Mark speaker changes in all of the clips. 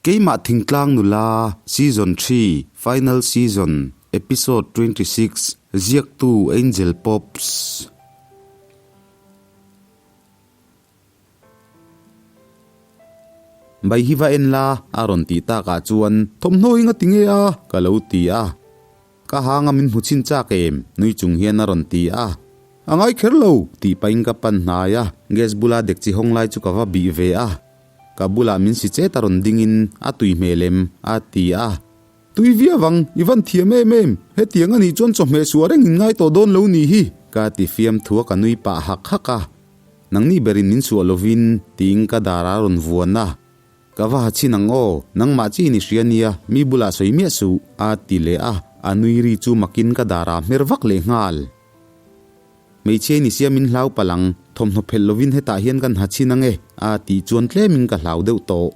Speaker 1: Keimah Thingtlang Nula, Season xii, Final Season, Episode 26, Ziaktu Angel Pops. Bai hi va en la, a rawn tih takah chuan thawmhnaw hi nga ti nge a? ka lo ti a. Ka hanga min hmu chhin chak em? nui chung hian a rawn ti a. A ngai kher lo, tih pahin ka pan hnai a, gas bula dekchi hawng lai chu ka va bih ve a. Ka bulah min si chet a rawn dingin a tui hmel em? a ti a. Tui viau ang, i van thiam em em, hetiang a nih chuan chawhmeh suah reng in ngai tawh dawn lo nih hi, ka ti fiam thua ka nui pah hak hak a. Nangni berin min suah lovin, tiin ka dar a rawn vuan a. Ka va ha chhin ang aw, nangmah chi in i hria nia, mi bulah sawi miah suh, a ti leh a, a nui ri chu makin ka dar ah hmer vak leh nghal. Hmeichhia in i siam in hlau palh ang, thawmhnaw phelh lovin hetah hian kan ha chhin ang e, a tih chuan tlemin ka hlau deuh tawh.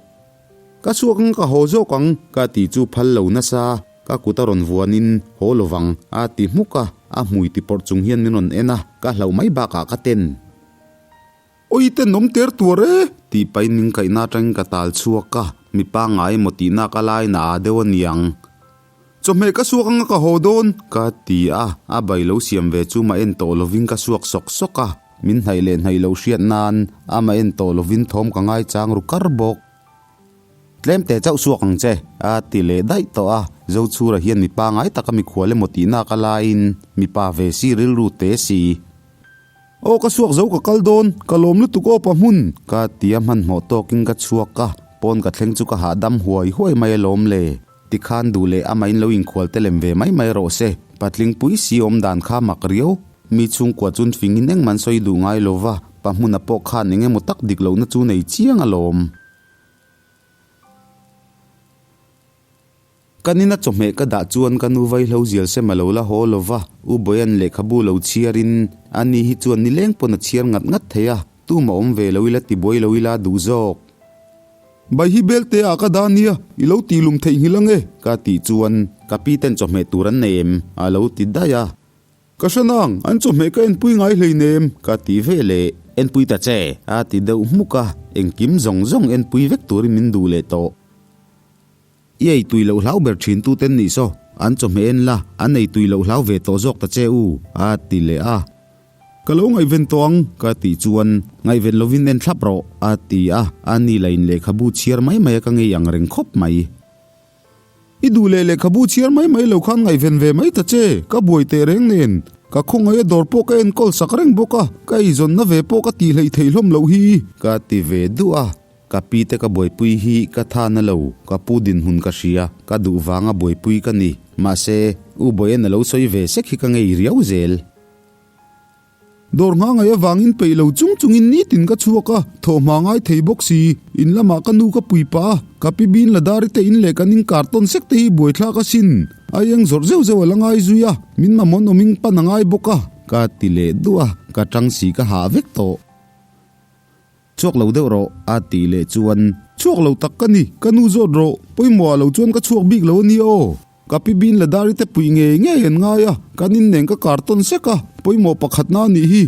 Speaker 1: Ka chhuak ang ka haw zawk ang, ka tih chu phal lo nasa, ka kut a rawn vuanin haw lovang, a ti hmuk a, a hmui ti pawrh chung hian min rawn en a, ka hlauh mai bakah ka ten. Awi ten awm ter tuar e! tih pahin min kaihna atangin ka tal chhuak a, mi pangngai emaw tihna ka lain a aa deuh a niang. Chawhmeh ka suak anga ka haw dawn! ka ti a, a bai lo siam ve chu mah en tawh lovin ka suak sawk sawk a, min hnaih leh hnaih loh hriat nan a mah en tawh lovin thawm ka ngaichang ru kar bawk. Tlem te chauh suak ang che, a ti leh daih tawh a. Zochhura hian mipa ngai taka mikhual emaw tihna ka laiin mipa ve si rilru te si. Aw ka suak zo ka kal dawn, ka lawm lutuk aw pa hmun, ka ti a hmanhmawh tawkin ka chhuak a, pawn ka thleng chu ka hahdam huai huai mai alawm le. Tikhan duh leh amahin lo inkhual te lem ve mai mai rawh se, patling pui si awm dan kha mak riau. Mi chhungkua chun fingin engmah an sawi duh ngai lo va, pa hmuna pawh khan eng emaw tak dik lohna chu nei chiang alawm. Ka nina chawhmeh ka dah chuan ka nu vaihlo zial sem a lo la haw lo va, U Boyan lehkhabu lo chhiarin ani hi chuan nileng pawn a chhiar ngat ngat thei a, tumah awm ve lo ila tibuai lo ila duh zawk. Bai hi belte ah ka dah nia, i lo tih lum theih nghilh ang e, ka tih chuan ka pi ten chawhmeh tur an nei em? a lo ti daih a. Ka hre nang, an chawhmeh ka enpui ngai hleinem, ka ti ve leh. Enpui ta che, a ti deuh hmuk a, engkim zawng zawng enpui vek turin min duh leh tawh. I ei tui loh hlau ber thin tu ten nih saw, an chawhmeh en la, an ei tui loh hlau ve tawh zawk ta che u, a ti leh a. Ka lo ngaihven tawh ang, ka tih chuan, ngaihven lovin en thlap rawh, a ti a, a ni la in lehkhabu chhiar mai mai a ka ngei ang reng khawp mai. I duh leh lehkhabu chhiar mai mai lo khan ngaihven ve mai ta che, ka buai teh reng nen, ka khawngaih a dawr pawh ka enkawl sak reng bawk a, ka eizawnna ve pawh ka tih hleih theih hlawm loh hi, ka ti ve duh a. Ka pi te ka buaipui hi ka tha na lo, ka pu dinhmun ka hria, ka duh vanga buaipui ka ni. Mahse, U Boyan a lo sawi ve sek hi ka ngei riau zel. Dawr nghah ngaih avangin peih lo chung chungin nitin ka chhuak a, thawhhma ngai thei bawk si. In lamah ka nu ka pui pah a, ka pi bin la dari te in leh kan in kar tawn sek te hi buaithlak asin. A eng zawrh zeuh zeuh a la ngai zui a, min mamawh awmin pan a ngai bawk a. Ka ti leh duh a, ka tang si ka hah vek tawh. Chhuak lo deuh rawh, a tih leh chuan. Chhuak lo tak ka ni, ka nu zawt rawh, pawimawh ah lo chuan ka chhuak bik lo a nia aw. Ka pi bin la dari te puih ngei ngei an ngai a, kan inneng ka kar tawn sek a, pawimawh pakhatna a nih hi.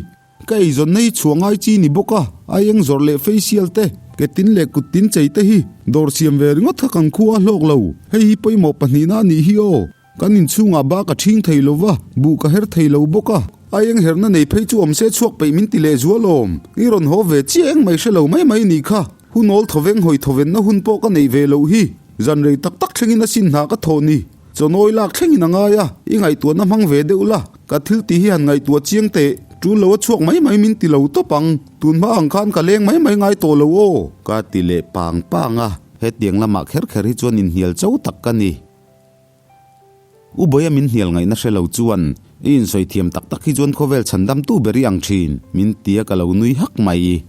Speaker 1: Ka eizawnna hi chhuah ngai chi ni bawk a, aieng zawrh leh facial te, ke tin leh kut tin chei te hi dawr siam ve ringawt kha kan khu a hlawk lo, hei hi pawimawh pahnihna a nih hi aw. Kan inchhungah ba ka ṭhing thei lo va, buh ka her thei lo bawk a. A eng herna nei phei chu awm se chhuak peih min ti leh zual awm. I rawn haw ve chiah eng mai hre lo mai mai nih kha. Hun awl thawveng hawi thawvenna hun pawh ka neih ve loh hi. Zan rei tak tak thlengin a sin hna ka thawh ni. Chawnawi lak thlengin a ngai a, i ngaihtuahna hmang ve deuh la. Ka thil tih hi han ngaihtuah chiang teh. Ṭul lo a chhuak mai mai min ti lo tawp ang. Tun hma ang khan ka leng mai mai ngai tawh lo aw. Ka ti leh pang pang a, hetiang lamah kher kher hi chuan inhnial cho tak ka ni. U Boia min hnial ngaihna hre lo chuan, I insawi thiam tak tak hi chuan khawvel chhandamtu ber i ang thin, min ti a ka lo nui hak mai.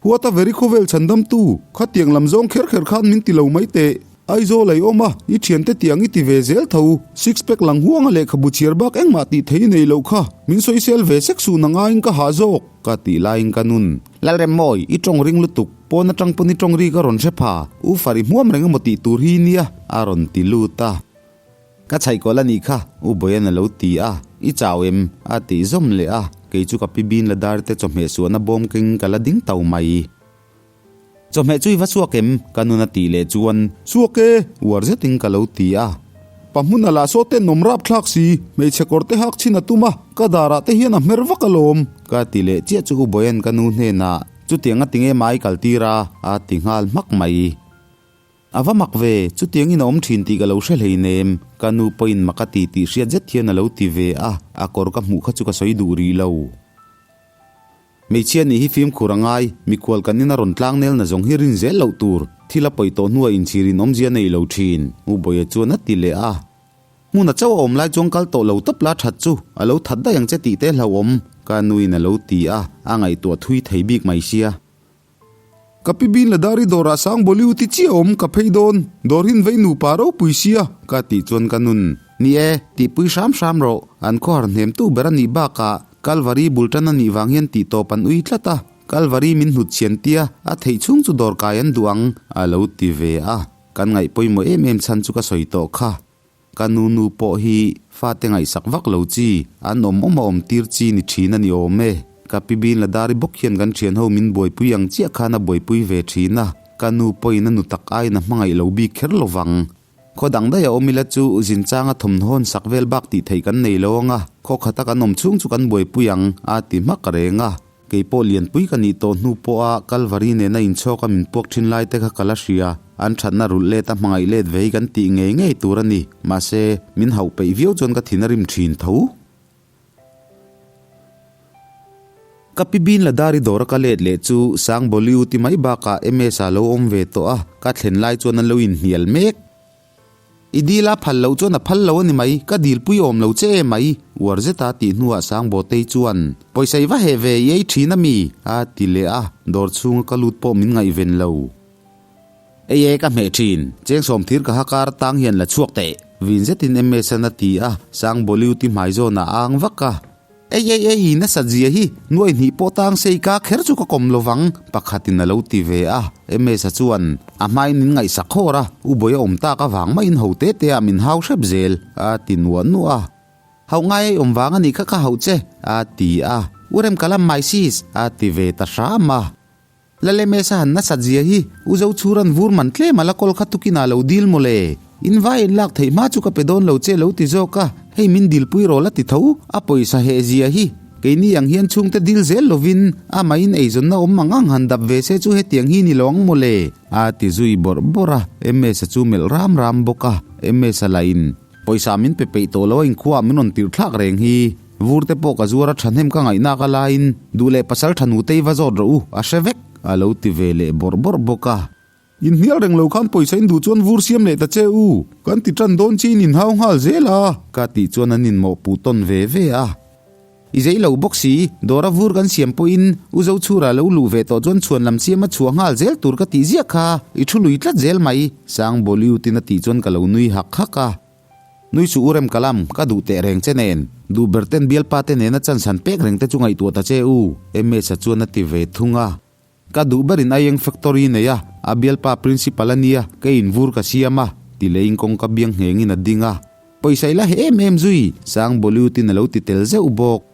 Speaker 1: What a very khawvel chhandamtu, khatiang lam zawng kher kher khan min ti lo mai teh. Aizawl ei awm a, i thiante tiang i ti ve zel tho, six pack lang huanga lehkhabu chhiar bak engmah tih thei i nei loh kha, min sawisel ve sek suh na ngaiin ka hah zawk, ka tih laiin ka nun. Lalremmawi, i tawng ring lutuk, pawn atang pawn i tawng ri ka rawn hre pha, U Fari hmuam reng emaw tih tur hi nia, a rawn ti lut a. Ka chhaih kawlh a nih kha, U Boyan a lo ti a, I chau em? a tih zawm leh a, kei chu ka pi bin la dar te chawhmeh suahna bawm keng ka la ding tau mai. Chawhmeh chu i va suak em? Ka nun a tih leh chuan, Suak e! Uar zetin ka lo ti a. Pa hmuna lah saw ten awm rap thlak si, hmeichhe kawr te hak chhin a tum a, ka darah te hian a hmer vak alawm. Ka ti leh chiah chu U Bawia'n ka nu hnenah, Chutiang a ti nge mai kal tir a? a ti nghal hmak mai. A va mak ve, chutiangin a awm thin tih ka lo hre hleinem, ka nu pawhin mak a ti tih hriat zet hian a lo ti ve a, a kawr ka hmuh kha chu ka sawi duh rih lo. Hmeichhia nih hi fimkhur a ngai, mikhual kan ina rawn tlang nelna zawng hi rin zel loh tur, thil a pawi tawh hnuah inchhir in awmzia nei lo thin, U Bawia chuan a ti leh a. Hmun a chauh a awm lai chuan kal tawh lo tawp la that chu, a lo that daih ang che tih te hlauhawm, ka nuin a lo ti a, a ngaihtuah thui thei bik mai sia. Ka pi bin la dari dawrah sang Bollywood ti chiah awm ka phei dawn, dawr hin vei nupa ropui sia ka tih chuan ka nun. Ni e, tihpui hram hram rawh, an khawhar hnemtu ber a nih bakah Kalvari bul tan a nih vang hian tih tawp an ui tlat a, Kalvari min hnut chhian tia a theih chhung chu dawr kai an duh ang a lo ti ve a, kan ngaih pawimawh em em chhan chu ka sawi tawh kha. Ka nu nu pawh hi fate ngaihsak vak lo chi, an awm awm a awm tir chi ni thin a ni awm e. Ka pi bin la dari bawk hian kan thian ho min buaipui ang chiah khan a buaipui ve thin a, ka nu pawhin a nu tak aiin a hmangaih lo bik kher lo vang. Khaw dang daih a awm ila chu zinchanga thawmhnaw hawn sak vel bak tih theih kan nei lo ang a, khaw khata kan awm chhung chu kan buaipui ang a ti hmak reng a. Kei pawh lianpui ka nih tawh hnu pawha Kalvari nena inchhawka min puak thin lai te kha ka la hria. An thatna rulh let a hmangaih let ve hi kan tih ngei ngei tur a ni. Mahse, min hauh peih viau chuan ka thin a rim thin tho. Ka pi bin la dari dawra ka let leh chu Sangbawliu ti mai bakah MS-a lo awm ve tawh a, ka thlen lai chuan an lo inhnial mek. I dil a phal loh chuan a phal lo a ni mai, ka dilpui awm lo che em mai, uar zeta tih hnuah Sangbawtei chuan, Pawisa i va heh ve, i ei thin a mi? a ti leh a, dawr chhunga ka lut pawh min ngaihven lo. Ei e, ka hmeh thin, cheng sawmthir ka ha kar tang hian la chhuak teh, vin zetin MS-an a ti a, Sangbawliuti hmai zawnah a ang vak a. Ei ei ei, nasat zia hi nuai hnih pawh tang sei ka kher chu ka kawm lo vang, pakhatin a lo ti ve a. Ms-a chuan a hmain min ngaihsak hawr a, U Bawi a awm tak avang maiin ho te te ah min hau hrep zel, a ti nuah nuah a. Hauh ngai ei awm vang a nih kha ka hauh che, a ti a. U Rem ka lam mai sis, a ti ve ta hram a. Lal MS a han nasat zia hi U Zochhuran vur man tlem a la kawl kha tukin ah lo dil maw le? In vai in lak theih hma chu ka pe dawn lo che lo ti zawk a, hei min dilpui rawh la ti tho, a pawisa heh zia hi keini ang hian chhungte dil zel lovin amah in eizawnna awm ang ang han dap ve se chu hetiang hi ni lo ang maw le? A ti zui bawrh bawrh a, MS a chu melh ram ram bawk a, MS a lah in pawisa min pe peih tawh lo a inkhua ah min rawn tirh thlak reng hi. Vur te pawh ka zuar a thahnem ka ngaihnak a laiin duh leh pasal tha nutei va zawt rawh u, a hre vek, a lo ti ve leh bawrh bawrh bawk a. Inhnial reng lo khan pawisa in duh chuan vur siam leh ta che u, kan ti tan dawn chi in inhau nghal zel a, ka tih chuan an inmawhpuh tawn ve ve a. I zei lo bawk si, dawra vur kan siam pawhin u Zochhura lo luh ve tawh chuan chhuan lam siam a chhuah nghal zel tur ka tih ziah kha, i thu lui tlat zel mai, Sangbawliutin a tih chuan ka lo nui hak hak a. Nui suh u rem ka lam, ka duh teh reng che nen. Duh ber ten bialpa te nena chance han pek reng te chu ngaihtuah ta che u, Ms-a chuan a ti ve thung a. Ka duh berin aieng factory nei a, a bialpa principal a nia, ka invur ka siam a, ti leiin kawngka biang nghengin a ding a. Pawisa i la heh em em zui, Sang Bollywood-in a lo ti tel zeuh bawk.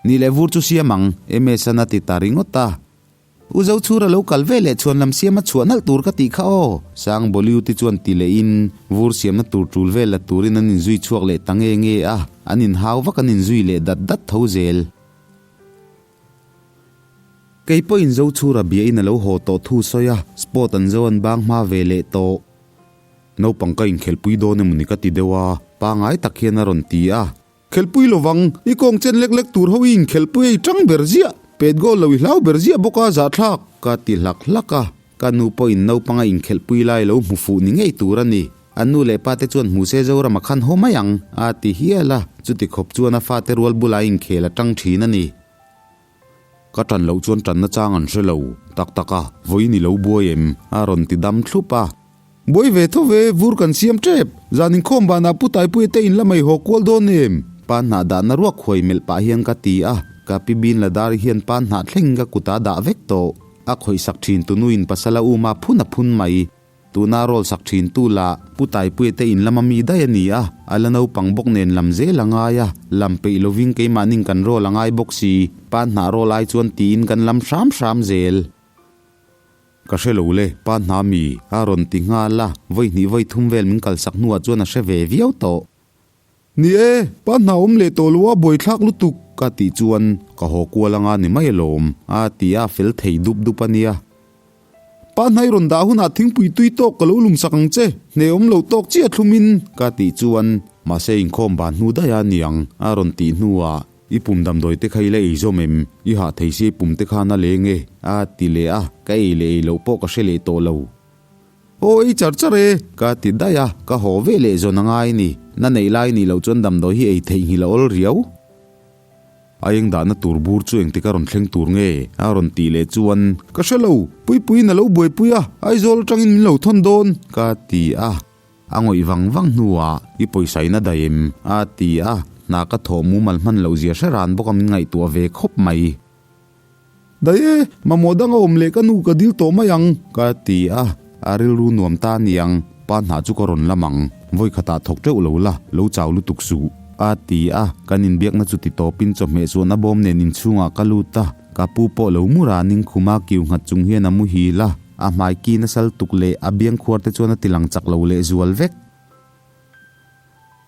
Speaker 1: Nih leh vur chu siam ang, Ms-an a ti ta ringawt a. U Zochhura lo kal ve leh chhuan lam siama chhuah nalh tur ka tih kha aw, Sang Boliuti chuan ti lehin vur siamna tur tul vel la turin an inzui chhuak leh ta nge nge a, an inhau vak an inzui leh dat dat tho zel. Kei pawhin Zochhura biain a lo haw tawh thu sawi a, sport an zo an bang hma ve leh tawh. Naupang ka inkhelhpui dawn emawni ka ti deuh a, pangai tak hian a rawn ti a. Khelpui lovang, i kawng chen lek lek tur ho i inkhelpui a i tang ber ziah, pet goal lo i hlau ber ziah bawk a zahthlak, ka ti hlak hlak a. Ka nu pawhin naupanga inkhelhpui lai lo hmu fuh ni ngei tur a ni. An nu leh pa te chuan hmu se Zorama khan haw mai ang, a ti hial a, chuti khawp chuan a fate rual bula inkhel a tang thin a ni. Ka tan loh chuan tanna chang an hre lo, tak tak a, vawiin i lo buai em? a rawn ti dam thlup a. Buai ve tho ve, vur kan siam tep. Zan inkhawm banah Pu Taipuia te in la mai haw kual dawn em? Pa hnah dahna ruak huai melh pah hian ka ti a, ka pi bin la dar hian pa hnah thleng ka kut a dah vek tawh. A khawih sak thin tu nuin pasal a um a phun a phun mai. Tuna roll sak thin tu lah Pu Taipuia te in lama mi daih a ni a, a la naupang bawk nen lam zel a ngai a, lam peih lovin keimahnin kan roll a ngai bawk si, pa hnah roll ai chuan tiin kan lam hram hram zel. Ka hre lo le, pa hna mi, a rawn ti nghal a, vawi hnih vawi thum vel min kalsak hnuah chuan a hre ve viau tawh. Ni e, pa hna awm leh tawh lo a buaithlak lutuk, ka tih chuan ka haw kual anga ni mai alawm, a ti a fel thei dup dup a nia. Pa hnai rawn dah hunah thingpui tui tawk ka lo lum sak ang che, hne awm lo tawk chiah thlumin, ka tih chuan mahse inkhawm ban hnu daih a niang, a rawn tih hnuah I pum damdawi te kha i la ei zawm em? I hah thei si i pum te khan a leng e, a ti leh a, ka ei leh ei loh pawh ka hre leh tawh lo. Aw ei char char e, ka ti daih a, ka haw ve leh zawn a ngai ni. Na neih lai nih loh chuan damdawi hi ei theihnghilh a awl riau. A eng dahna tur bur chu engtik a rawn thleng tur nge? a rawn tih leh chuan, Ka hre lo, Puipuiin a lo buaipui a, Aizawl atangin min lo thawn dawn, ka ti a. A ngawih vang vang hnuah, I pawisa in a daih em? a ti a, hna ka thawh mumal hman loh zia hre ran bawk a min ngaihtuah ve khawp mai. Daih e, mamawh dang a awm leh ka nu ka dil tawh mai ang, ka ti a, a rilru nuam ta aniang, pa hna chu ka rawn lam ang, vawi khatah thawk teuh lo la, lo chau lutuk suh, a ti a, kan inbiakna chu ti tawpin chawhmeh chuan a bawm nen inchhungah ka lut a, ka pu pawh lo mu ranin khuma kiu nghat chung hian a muhil a. A hmai ki nasal tuk leh a biang khuar te chuan a ti lang chak lo leh zual vek.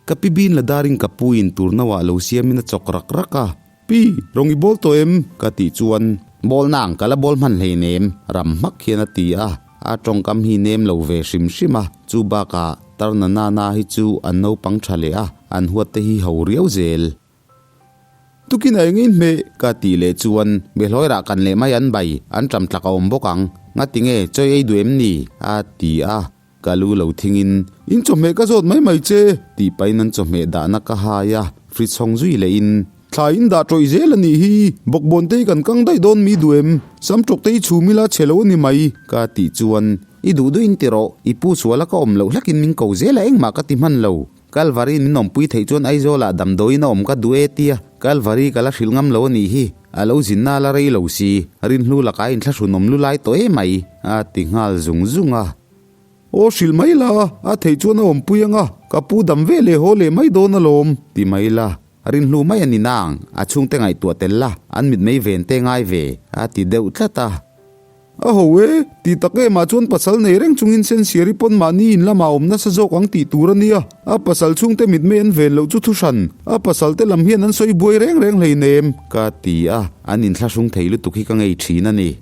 Speaker 1: Ka pi bin la darin ka pu in tur no ah lo siamin a chawk rak rak a. Pi, rawng i bawl tawh em? Ka tih chuan. Bawl nang, ka la bawl hman hleinem, ram hmak hian a ti a. A tawngkam hi nem lo ve hrim hrim a, chu bakah tar na na na hi chu an naupang tha leh a, an huat te hi ho riau zel. Tukin a eng inhmeh? Ka tih leh chuan Behlawi rah kan leh mai an bai, an ṭam tlak a awm bawk ang. Ngati nge, chawi ei duh em ni? A ti a, ka lu lo thingin, In chawhmeh ka zawt mai mai che, tih pahin an chawhmeh dahna ka hai a, fridge hawng zui lehin, Thla in dah ṭawih zel a nih hi, bawkbawn te hi kan kang daih dawn mi duh em? Sam ṭawk te hi chhum ila chhe lo a ni mai, ka tih chuan, I duh duh in ti rawh, i pu suala ka awm loh hlakin min ko zel a engmah ka ti hman lo. Kalvari min awmpui theih chuan Aizawlah damdawiin a awm ka duh e tia Kalvari ka la hrilh ngam lo a nih hi. A lo zinna a la rei lo si, rinhlu lakah a inthlahrun awm lu lai tawh e mai, a ti nghal zung zung a. Aw hrilh mai la, a theih chuan a awmpui ang a, ka pu dam ve leh haw leh mai dawn alawm, ti mai la. Rinhlu mai a ni nang, a chhungte ngaihtuah tel la, an mitmei ven te ngai ve, a ti deuh tlat a. A ho e, ti tak em ah chuan pasal nei reng chungin Sensiari pawn mahni in lamah awm nasa zawk ang tih tur a nia. A pasal chhungte mitmei an ven loh chu thu hran, a pasal te lam hian an sawi buai reng reng hleinem, ka ti a, an inthlahrung thei lutuk hi ka ngei thin a ni.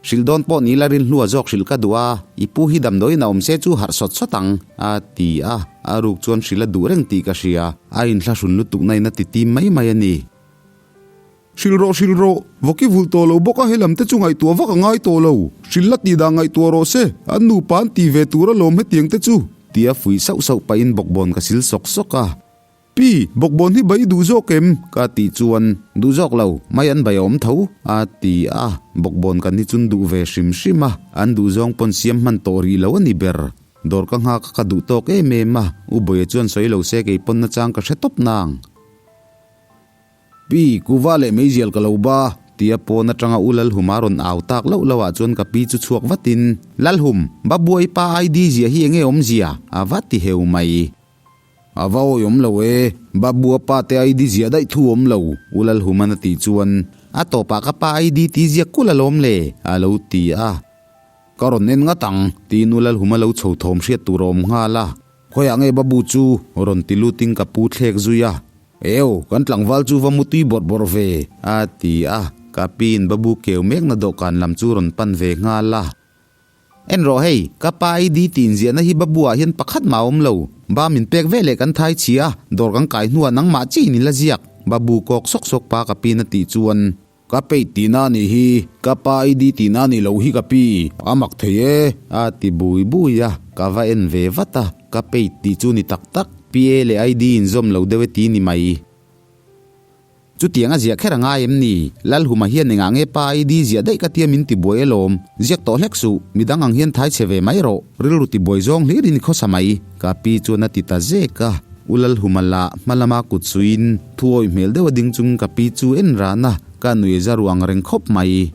Speaker 1: Hrilh dawn pawh ni la rinhlua zawk hrilh ka duh a, i pu hi damdawiin a awm se chu harh sawt sawt ang, a ti a, a ruk chuan hrilh a duh reng tih ka hria, a inthlahrun lutuk na in a ti tim mai mai a ni. Hrilh rawh, hrilh rawh, vawki vulh tawh lo bawk a helam te chu ngaihtuah vak a ngai tawh lo. Hrilh la tih dah ngaihtuah rawh se, an nupa an ti ve tur alawm hetiang te chu. Tia fuih sauh sauh pahin bawkbawn ka sil sawk sawk a. Pi, bawkbawn hi bai duh zawk em? Ka tih chuan, Duh zawk lo, mai an bai a awm tho, a ti a. Bawkbawn kan hi chun duh ve hrim hrim a, an duh zawng pawn siam hman tawh rih lo a ni ber. Dawr ka nghak a ka duh tawk em em a, U Bawia chuan sawi lo se kei pawn nachang ka hre tawp nang. Pi, kuva leh meizial ka lo ba, tia pawn atanga U Lalhuma rawn au tak loh loh ah chuan ka pi chu chhuak vatin, Lalhum, Babuai pa ID zia hi enge awmzia? a va ti heu mai. A va awi awm lo e, Babua pa te ID zia daih thu awm lo, U Lalhuman a tih chuan, A tawpah ka pa ID ti ziak kulh alawm le, a lo ti a. Ka rawn en ngat ang, tiin U Lalhuma lo chho thawm hriat tur a awm nghal a. Khawiah nge Babu chu? rawn ti lutin ka pu thlek zui a. Eu, kan tlangval chu va mutui bawrh bawrh ve, a ti a. Ka piin Babu keu mekna dawhkan lam chu rawn pan ve nghal a. En rawh hei, ka pa ID tih inziahna hi Babu ah hian pakhat mah a awm lo. Ba min pek ve leh kan thai chhi a, dawr kan kai hnuah nangmah chiin i la ziak, Babu kawk sawk sawk pa ka piin a tih chuan. Ka peih tihna a nih hi, ka pa ID tihna a nih loh hi ka pi, a mak thei e, a ti bui bui a, ka va en ve vat a, ka peih tih chu ni tak tak, PA leh ID inzawm lo deuh e ti ni mai. Chutiang a ziah kher a ngai em ni? Lalhuma hian engah nge pa ID ziah daih ka tia min ti buai alawm, ziak tawh hlek suh, midang ang hian thai chhe ve mai rawh, rilru ti buai zawng hlir in i khawsa mai, ka pi chuan a ti ta zek a. U Lalhuma lah hma lama kut suiin thuawi hmel deuh a ding chung ka pi chu en ran a, ka nui za ruang reng khawp mai.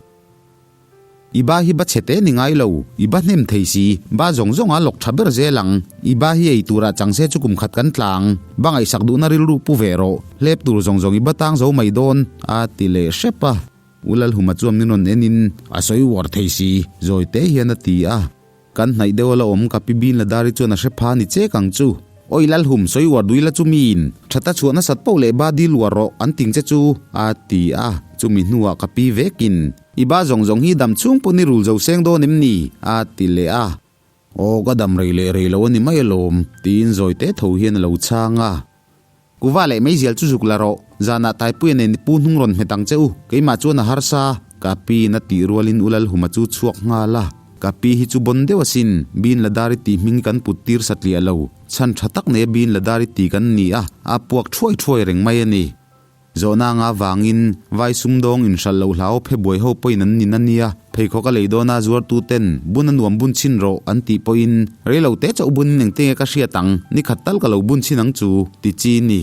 Speaker 1: I ba hi ba chhe te ni ngai lo, i ba hnem thei si, ba zawng zawng a lawk tha ber zel ang, i ba hi ei turah chang se chu kum khat kan tlang, ba ngaihsak duhna rilru pu ve rawh, hlep tur zawng zawng i ba tang zo mai dawn, a ti leh hrep a. U Lalhuma chuan min rawn en in, A sawi uar thei si, zawi te hian a ti a. Kan hnaih deuh a la awm ka pi Bin Ladari chuan a hre pha ni chek ang chu. Awi Lalhum, sawi uar dui la chu miin, that a chhuah nasat poh leh ba dil uar rawh an ting che chu, a ti a. Chumi hnuah ka pi vekin, I ba zawng zawng hi dam chhung pawn i rul zo seng dawn em ni? a ti leh a. Aw ka dam rei leh rei lo a ni mai alawm, tiin zawi te tho hian a lo chhang a. Kuva leh meizial chu zuk la rawh, zanah Taipuia nen i pu hnung rawn hmet ang che u, keimah chuan a harsa, ka piin a tih rualin U Lalhuma chu chhuak nghal a. Ka pi hi chu bon deuh asin, Bin Ladari tih hming kan put tir satliah lo, chhan tha tak nei a Bin Ladari ti kan ni a, a puak thuai thuai reng mai a ni. Zawhna anga vangin vai sumdawng inhralh loh hlau phe buai ho pawhin an nin a nia, pheikhawk a lei dawna zuartuten bun a nuam bun chhin rawh an tih pawhin rei lo te chauh bunin engtenge ka hriat ang, ni khat tal ka lo bun chhin ang chu, ti chi ni.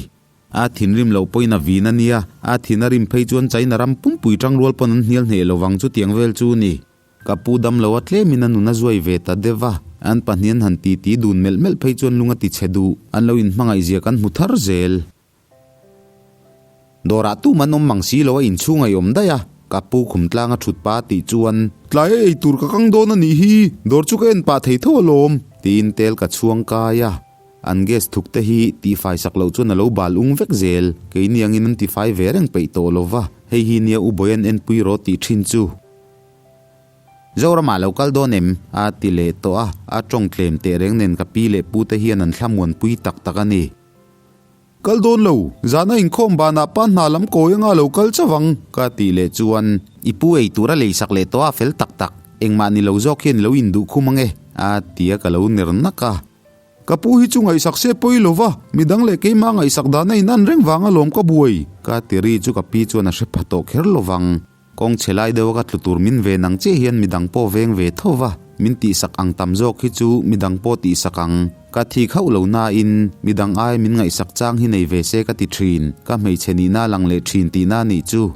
Speaker 1: A thinrim loh pawhin a vin a nia, a thin a rim phei chuan China ram pumpui tangrual pawn an hnial hneh lovang chutiang vel chu ni. Ka pu dam lo a tlemin a nun a zuai ve ta deuh a, an pahnih an han titi dun melh melh phei chuan lung a ti chhe duh, an lo inhmangaih zia kan hmu thar zel. Dawrah tum an awm mang si lo a inchhung a i awm daih a, ka pu khum tlang a thut pa tih chuan, Tlai a ei tur ka kang dawn a nih hi, dawr chu ka en pah thei tho alawm, tiin tel ka chhuang kai a. An gas thuk te hi tihfai sak loh chuan a lo bal ung vek zel, keini angin an tifai ve reng peih tawh lo va, hei hi nia U Bawian enpui rawh tih thin chu. Zoramah lo kal dawn em? a ti leh tawh a, a tawng tlem teh reng nen ka pi leh pu te hian an thlamuanpui tak tak a ni. Kal dawn lo, zana inkhawm banah pa hna lam kawi anga lo kal chauh ang, ka tih leh chuan i pu ei tura lei sak leh tawh a fel tak tak, engmah ni lo zawk hian lo induh khum ange, a ti a ka lo ner nak a. Ka pu hi chu ngaihsak se pawi lo va, midang leh keimah ngaihsak dana inan reng vang alawm ka buai, ka ti ri chu ka pi chuan a hre pha tawh kher lo vang. Kawng chhe lai deuha ka tlu tur min ven ang chiah hian midang pawh veng ve tho va, min tihsak ang tam zawk hi chu midang pawh tihsak ang. Ka thik hauh lo nain midang ai min ngaihsak chang hi nei ve se ka ti thin, ka hmeichhe nihna lang leh thin tihna nih chu.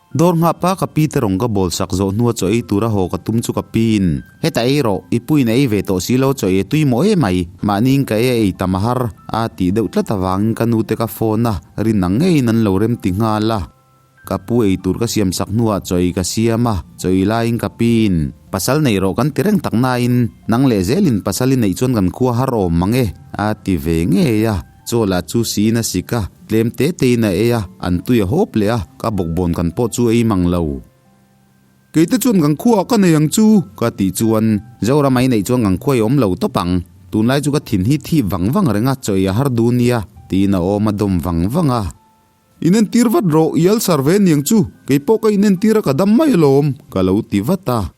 Speaker 1: Dawr nghah pa ka pi te rawng ka bawl sak zawh hnua chaw ei tura haw ka tum chu ka piin, Heta ei rawh, i puiin a ei ve tawh si lo chaw ei a tui mawh em mai, mahniin ka ei a ei tam a har, a tih deuh tlat avangin ka nu te ka phone a, rin ang ngeiin an lo rem ti nghal a. Ka pu ei tur ka siam sak hnuah chaw ei ka siam a, chaw ei laiin ka piin, Pasal nei rawh kan ti reng tak nain, nang leh zelin pasal i neih chuan kan khua har awm mang e, a ti ve ngei a. Chaw lah chu siin a sik a, tlem te tein a ei a, an tui a hawp leh a, ka bawkbawn kan pawh chu ei mang lo. Keite chuan kan khuaah ka nei ang chu, ka tih chuan Zoram ai neih chuan kan khuai awm lo tawp ang, tunlai chu ka thin hi thip vang vang reng a, chaw ei a har dun nia, tiin a awm a dawm vang vang a. Inentir vat rawh, i ulcer ve niang chu, keipawh ka inentir a ka dam mai alawm, ka lo ti vat a.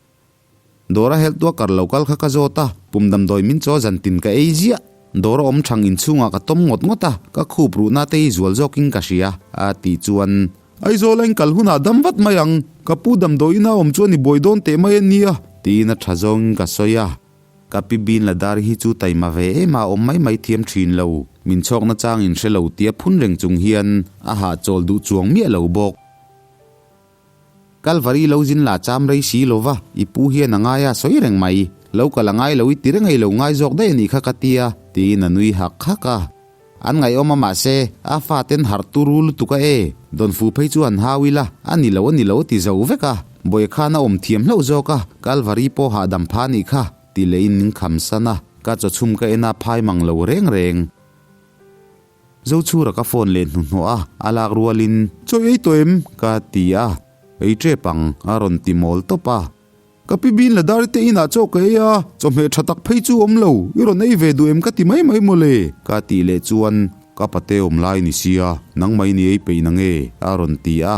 Speaker 1: Dawr a helh tua kar lo kal kha ka zawt a, pum damdawi min chaw zan tin ka ei ziah. Dawr a awm thang inchhungah ka tawm ngawt ngawt a, ka khup ruhna te hi zual zawkin ka hria, a tih chuan. Aizawl a inkal hunah dam vat mai ang, ka pu damdawiin a awm chuan i buai dawn teh mai a nia, tiin a tha zawngin ka sawi a. Ka pi bin la dar hi chu taima ve em a, awm mai mai thiam thin lo, min chhawkna chang in hre lo tia phun reng chung hian a hahchawl duh chuang miah lo bawk. Kalvari lo zin lah cham rei si lo va, i pu hian a ngai a sawi reng mai. Lo kal a ngai lo i ti reng ei lo ngai zawk daih a nih kha ka ti a, tiin a nui hak hak a. An ngaihawm a mahse, a faten harh turu lutuk a e, Dawnfu phei chu an hau ila, a ni lo a ni lo a ti zo vek a. Bawiha khan a awm thiam hlauh zawk a, Kalvari pawh hahdam pha a nih kha, ti lehin min kham san a, ka chawchhum ka en a phai mang lo reng reng. Zochhura ka phone leh hnuhnawh a, a lak rualin, Chaw ei tawh em? ka ti a, Ei tep ang, a rawn ti mawl tawp a. Ka pi bin la dar te inah chaw ka ei a, chawhmeh tha tak phei chu awm lo, i rawn ei ve duh em ka ti mai mai mawle, ka tih leh chuan, Ka pate awm lai ni sia, nangmah i ni ei peih na nge? a rawn ti a.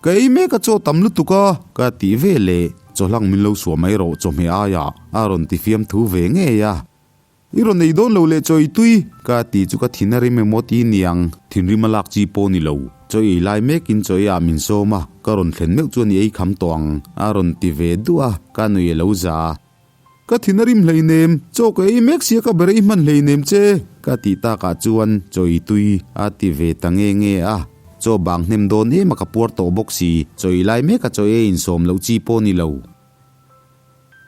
Speaker 1: Ka ei mek a chaw tam lutuk a, ka tih ve leh, Chawhlang min lo suah mai rawh chawhmeh aiah, a rawn ti fiamthu ve ngei a. I rawn ei dawn lo leh chaw ei tui? Ka ti chu ka thin a rim emaw ti niang. Thinrim a lak chi pawh ni lo. Chaw ei lai mekin chaw ei ah min sawm a, ka rawn thlen meuh chuan i ei kham tawh ang, a rawn ti ve duah a, ka nui a lo za. Ka thin a rim hleinem, chaw ka ei mek sia ka ber ei hman hleinem che, ka tih takah chuan chaw ei tui a ti ve ta nge nge a. Chaw bang hnem dawn em a ka puar tawh bawk si, chaw ei lai mek a chaw ei insawm loh chi pawh ni lo.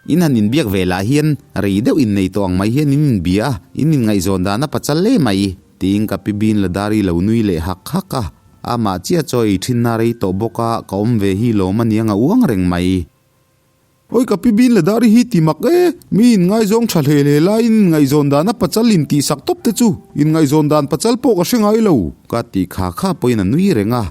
Speaker 1: In han inbiak ve lah hian rei deuh innei tawh ang mai hian in inbia a, in inngaihzawn dan a pachal hle mai. Tiin ka pi Bin Ladari lo nui leh hak hak a. Amah chiah chaw ei thinna rei tawh bawk a, ka awm ve hi lawm a niang a uang reng mai.
Speaker 2: Awi ka pi Bin Ladari hi ti mak e, mi inngaizawng tha hle hle laiin inngaihzawn dana pachal in tihsak tawp te chu inngaihzawn dan pachal pawh ka hre ngai lo.
Speaker 1: Ka ti kha kha pawhin a nui reng a.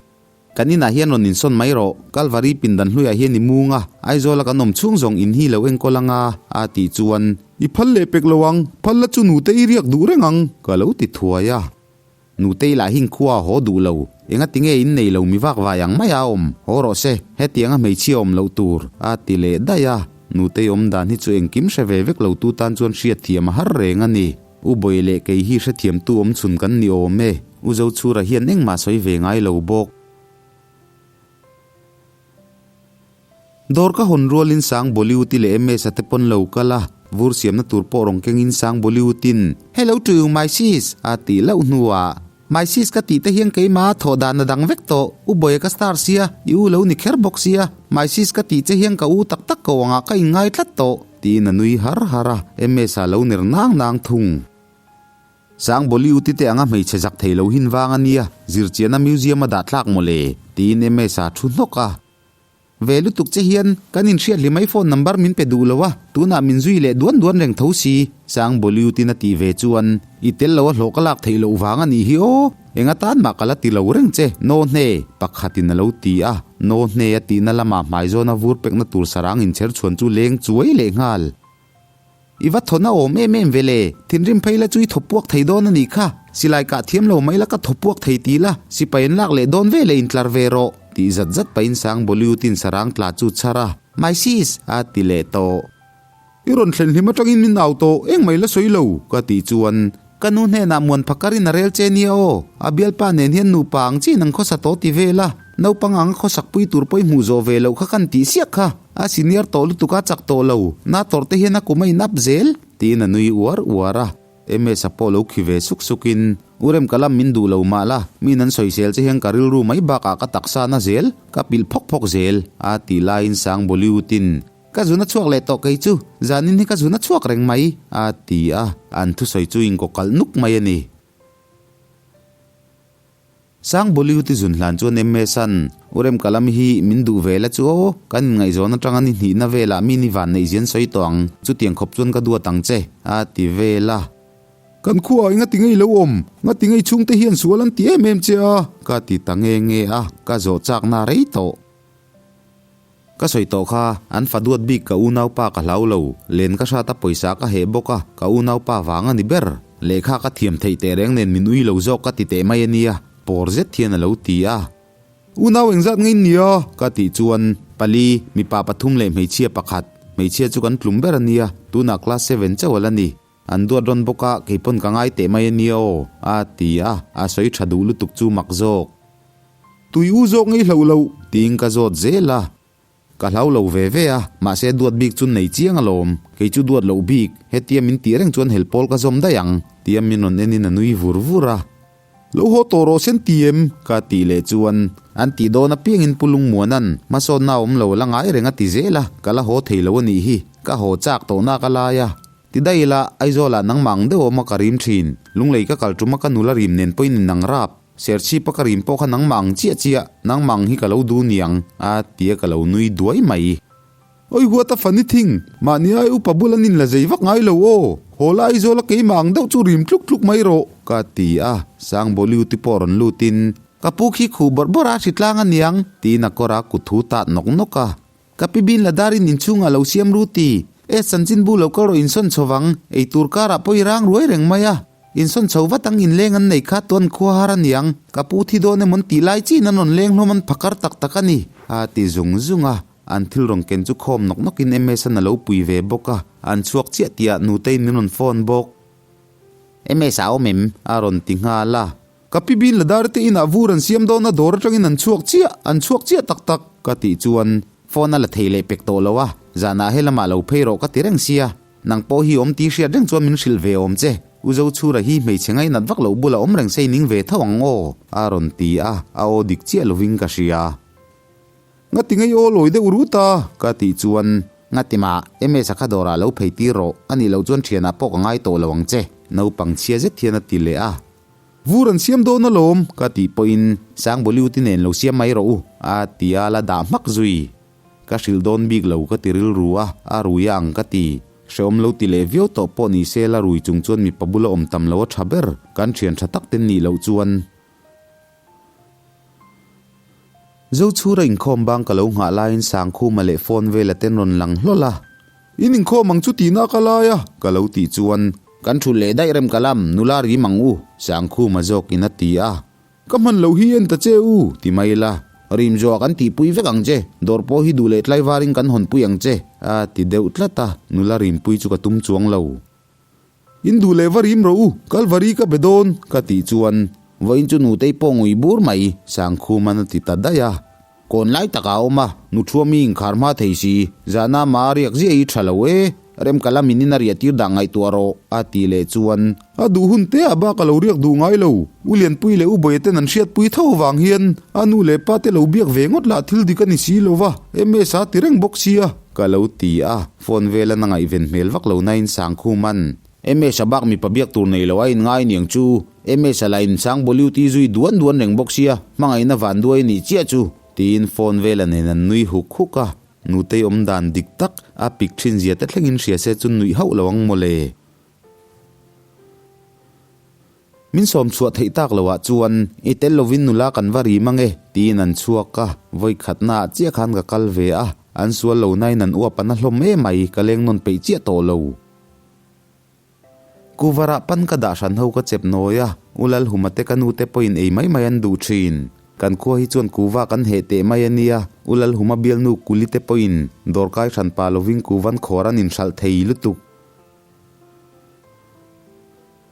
Speaker 1: Kan inah hian rawn insawn mai rawh, Kalvari pindan hluiah hian i mung a, Aizawla kan awm chhung zawng in hi lo enkawl anga, a tih chuan.
Speaker 2: I phal leh pek lo ang, phal la chu nute i riak duh reng ang,
Speaker 1: ka lo ti thuai a. Nutei lah hin khua a haw duh lo, enga tinge in nei lo mi vak vai ang mai a awm, haw rawh se, hetianga hmeichhia awm loh tur, a ti leh daih a. Nutei awm dan hi chu engkim hre ve vek lo tu tan chuan hriatthiam a har reng a ni. U Bawi leh kei hi hrethiamtu awm chhun kan ni awm e, U Zochhura hian engmah sawi ve ngai lo bawk. Dawr ka hawn rualin Sang Bollywood-i leh MS-a te pawn lo kal a, vur siamna tur pawh rawn kengin Sang Bollywood-in, Hello to you my sis! a tih lauh hnuah, My sis ka tih te hian keimah a thawh dan a dang vek tawh, U Bawia ka star sia, i u lo ni kher bawk sia, my sis ka tih che hian ka u tak tak ko angah ka inngai tlat tawh. Tiin a nui har har a, MS-a lo ner nang nang thung. Sang Bollywood-i te anga hmeichhe zak thei lo hin vang a nia, zirchiahna museum a dah tlak maw le? Tiin MS-a thu hnawk a. Ve lutuk che hian kan inhriat hlimai phone number min pe duh lo a, tunah min zui leh duan duan reng tho si, Sang Bollywood-in a tih ve chuan, I tel lo a hlawh ka lak theih loh vang a nih hi aw, Eng atan mah ka la ti lo reng che, No hne, pakhatin a lo ti a, No hne a tihna lamah hmaizawn a vur pekna tur sarang inchher chhuan chu leng chuai leh nghal. I va thawna awm em em ve le, thinrim phei la chu i thaw puak thei dawn a nih kha, silai kah thiam lo mai la ka thaw puak thei ti la, sipai an lak leh dawn ve leh intlar ve rawh, tih zat zat pahin sang Bollywood-in sarang tla chu chhar a, My sis! a ti leh tawh.
Speaker 2: I rawn thlen hlim atangin min au tawh, eng mai la sawi lo,
Speaker 1: ka tih chuan ka nu hnenah muan phakarin a rel che nia aw, a bialpa nen hian nupa ang chiin an khawsa tawh ti vel a, naupang anga khawsak pui tur pawh i hmuh zawh ve loh kha kan tih siak kha, a senior tawh lutuk a chak tawh lo, na tawrh te hian a kum a in up zel, tiin a nui uar uar a. MS-a pawh lo khi ve suk sukin, U Rem ka lam min duh lo mah la, min an sawisel che hian ka rilru mai bakah ka taksa na zel, ka pilh phawk phawk zel, a tih laiin Sang Bollywood-in, Ka zun a chhuak leh tawh kei chu, zanin hi ka zun a chhuak reng mai, a ti a, an thusawi chu inkaw kalh nuk mai a ni. Sang Bollywood-i zun hlan chuan MS-a'n, U Rem ka lam hi min duh ve la chu aw, kan inngaihzawn atanga ni hnihna velah mi ni van neih zian sawi tawh ang, chutiang khawp chuan ka duat ang che, a ti vel a.
Speaker 2: Kan khuaah i ngati ngei lo awm, ngati ngei chhungte hian sual an ti em em che a,
Speaker 1: ka ti ta nge nge a, ka zawh chakna rei tawh. Ka sawi tawh kha, an fa duat bik ka unaupa ka hlau lo, len ka hrat a pawisa ka heh bawk a, ka unaupa vang a ni ber. Lehkha ka thiam theih teh reng nen min ui lo zawk ka ti teh mai a nia, pawr zet hian a lo ti a.
Speaker 2: Unau engzat nge in nia?
Speaker 1: Ka tih chuan, pali, mipa pathum leh hmeichhia pakhat, hmeichhia chu kan tlum ber a nia, tunah class seven chauh a la ni. An duat rawn bawk a, kei pawn ka ngai teh mai a nia aw, a ti a, a sawi tha duh lutuk chu mak zawk.
Speaker 2: Tui u zawk ngei hloh loh.
Speaker 1: Tiin ka zawt zel a. Ka hlau lo ve ve a, mahse duat bik chu nei chiang alawm. Kei chu duat loh bik, hetia min tih reng chuan helpawl ka zawm daih ang, tia min rawn enin a nui vur vur a.
Speaker 2: Lo haw tawh rawh sen ti em?
Speaker 1: Ka tih leh chuan, an tih dawn apiangin Pu Lungmuana'n hmasawnna a awm lo la ngai reng a ti zel a, ka la haw thei lo a nih hi, ka haw chak tawh nak a lai a. Ti daih ila, Aizawlah nangmah ang deuh awm a ka rim thin, Lunglei ka kal tum a ka nula rim nen pawhin inang rap. Serchhip a ka rim pawh kha nangmah ang chiah chiah, nangmah ang hi ka lo duh niang, a ti a ka lo nui duai mai.
Speaker 2: Oi huat a funny thing, mahni ai upa bul an inla zei vak ngai lo aw, haw la Aizawl a keimah ang deuh chu rim tluk tluk mai rawh,
Speaker 1: ka ti a, Sangbawliuti pawh rawn lutin, Ka pu khi khuh bawrh bawrh a hritlang a niang, tiin a kawr a kut thu tat nawk nawk a. Ka pi bin la darin inchhungah lo siam ru ti, e chanchinbu lo kal rawh insawn chho vang, eitur karah pawh i rang ruai reng mai a. Insawn chho vat ang inleng an nei kha tuan khua har a niang, ka pu thi dawn emawn tih lai chiin an rawn leng hlawm an phakar tak tak a ni, a ti zung zung a. An thil rawn ken chu khawm nawk nawkin MS-an a lo pui ve bawk a, an chhuak chiah tihah Nutei'n min rawn phone bawk. MS a awm em? a rawn ti nghal a.
Speaker 2: Ka pi bin la dar te inah vur an siam dawn a dawr atangin an chhuak chiah, an chhuak chiah tak tak,
Speaker 1: ka tih chuan phone a la thei leh pek tawh lo a, zanah helamah lo phei rawh ka ti reng sia, nang pawh hi awm tih hriat reng chuan min hrilh ve awm che, U Zochhura hi hmeichhe ngainat vak loh bulah awm reng sei ning ve tho ang aw, a rawn ti a, a aw dik chiah lovin ka hria.
Speaker 2: Ngati ngei aw lawi deuh rut a?
Speaker 1: Ka tih chuan, Ngati mah, MS-a kha dawrah lo phei tir rawh, a nih loh chuan thianah pawh ka ngai tawh lo ang che, naupang chhia zet hian a ti leh a.
Speaker 2: Vur an siam dawn alawm,
Speaker 1: ka tih pawhin Sangbawliuti nen lo siam mai rawh u, a ti a la dah hmak zui. Ka hrilh dawn bik lo ka ti rilru a, a rui a ang ka ti. Hreawm lo ti leh viau tawh pawh ni se la rui chung chuan mipa bula awm tam lo a tha ber, kan thian tha tak ten nih loh chuan. Zochhura inkhawm bang ka lo nghah laiin Sangkhuma leh phone vela ten rawn lang hlawl a.
Speaker 2: In inkhawm ang chu tihna ka lai a,
Speaker 1: ka lo tih chuan. Kan thulh leh daih rem ka lam, nula rim ang u, Sangkhuma zawkin a ti a.
Speaker 2: Ka hman loh hi en ta che u,
Speaker 1: ti mai la. Rim zawh kan tihpui vek ang che, dawr pawh hi duh leh tlaivarin kan hawnpui ang che, a ti deuh tlat a, nula rimpui chu ka tum chuang lo.
Speaker 2: In duh leh va rim rawh u, Kalvari ka be dawn,
Speaker 1: ka tih chuan vawiin chu nutei pawh ngui bur mai, Sangkhuman a ti ta daih a. Kawn lai takah a awm a, nu thuami inkhar hma thei si, zahna mah a riak ziah hi tha lo e, Remkala min in a riah tir dah ngaihtuah rawh, a tih leh chuan.
Speaker 2: A duh hun te ah bak a lo riak duh ngai lo, U Lianpui leh U Bawia ten an hriatpui tho avang hian a nu leh pa te lo biak ve ngawt lah thil dik a ni si lo va, MS a ti reng bawk sia.
Speaker 1: Ka lo ti a, phone vela na ngaihven hmel vak lo nain Sangkhuman, MS a bak mipa biak tur nei lo a inngai niang chu, MS a la insang boliuti zui duan duan reng bawk sia, hmangaihna van duai nih chiah chu, tiin phone vela nen an nui huk huk a, nutei awm dan dik tak a pik thin zia te thlengin hria se chu nuih hauh lo ang mawle. Min sawm chhuah theih tak loh ah chuan i tel lovin nula kan va rim ange tiin an chhuak a, vawi khatna ah chiah khan ka kal ve a, an sual lo nain an uap an a hlawm em mai, ka leng nawn peih chiah tawh lo. Kuvarah pan ka dah hran ho ka chep nawi a, U Lalhuma te ka nu te pawhin ei mai mai an duh thin. Kan khua hi chuan kuva kan heh teh mai a nia, U Lalhuma bialnu Kuli te pawhin dawrkai hran pah lovin kuvan khawr an inhralh thei lutuk.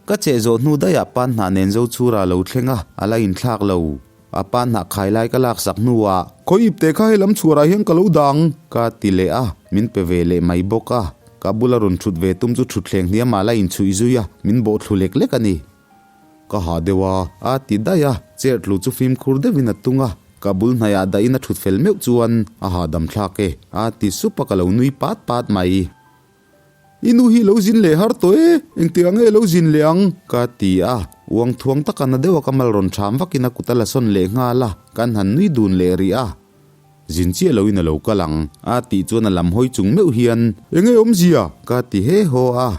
Speaker 1: Ka cheh zawh hnu daihah pan hnah nen zo chhura lo thleng a, a la inthlak lo. A pan hnah khai lai ka laksak hnuah.
Speaker 2: Khawi ip teh kha helam chhuarah hian ka lo dang.
Speaker 1: Ka ti leh a, min pe ve leh mai bawk a. Ka bula rawn thut ve tum chu thutthleng hniamah la inchhuih zui a, min bawh thlu lek lek a ni. Ka ha deuh a, a ti daih a, chair tlu chu fimkhur deuhin a tung a. Ka bul hnaiah dahin a thut fel meuh chuan a hahdam thlak e, a ti sup a ka lo nui pat pat mai.
Speaker 2: I nu hi lo zin leh har tawh e, engtiang nge lo zin leh ang?
Speaker 1: Ka ti a, uang thuang taka na deuha ka mal rawn ṭham vakin a kut a la sawn leh nghal a, kan han nui dun leh rih a. Zin chiah loin a lo kal ang, a tih chuan a lam hawi chung meuh hian.
Speaker 2: Enge awmzia?
Speaker 1: Ka ti he haw a.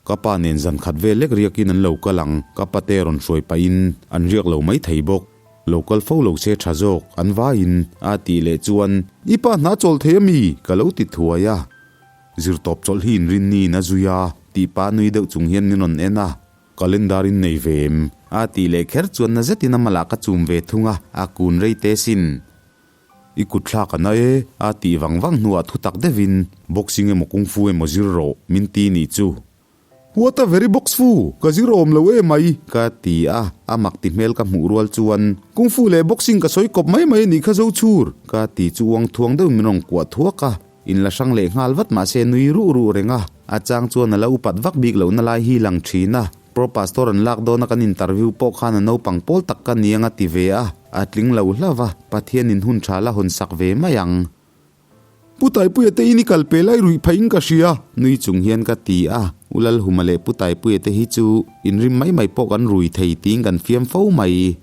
Speaker 1: Ka pa nen zan khat vel lek riakin an lo kal ang, ka pate rawn hruai pahin an riak lo mai thei bawk. Lo kal fo lo se tha zawk, an vaiin, a tih leh chuan.
Speaker 2: I pa hna chawl thei a mi?
Speaker 1: Ka lo ti thuai a. Zirtawp chawlh hi inrinniin a zui a, tih pa nui deuh chung hian min rawn en a. Calendar in nei ve em? A tih leh kher chuan na zetin a malah ka chum ve thung a, a kun rei te sin.
Speaker 2: I kut thlak a na e,
Speaker 1: a tih vang vang hnuah thu tak deuhin,
Speaker 2: Boxing emaw Kung Fu emaw zir rawh, min ti nih chu. What a very box fu, ka zir awm lo e mai.
Speaker 1: Ka ti a, a mak ti hmel ka hmuh rual chuan.
Speaker 2: Kung Fu leh Boxing ka sawi kawp mai mai anih kha zo chhur.
Speaker 1: Ka ti chu uang thuang deuhin min rawn kuah thuak a, in la hrang leh nghal vat mahse nui ruh ruh reng a, a chang chuan a la upat vak bik lohna lai hi lang thin a, Pro Pastor an lak dawna kan interview pawh khan a naupang pawl tak ka ni ang a ti ve a, a tling lo hlauh a, Pathianin hun tha la hawn sak ve mai ang.
Speaker 2: Pu Taipuia te in i kal pe lai ruih pheiin ka hria.
Speaker 1: Nui chung hian ka ti a, U Lalhuma leh Pu Taipuia te hi chu inrim mai mai pawh kan rui thei tiin kan fiam fo mai.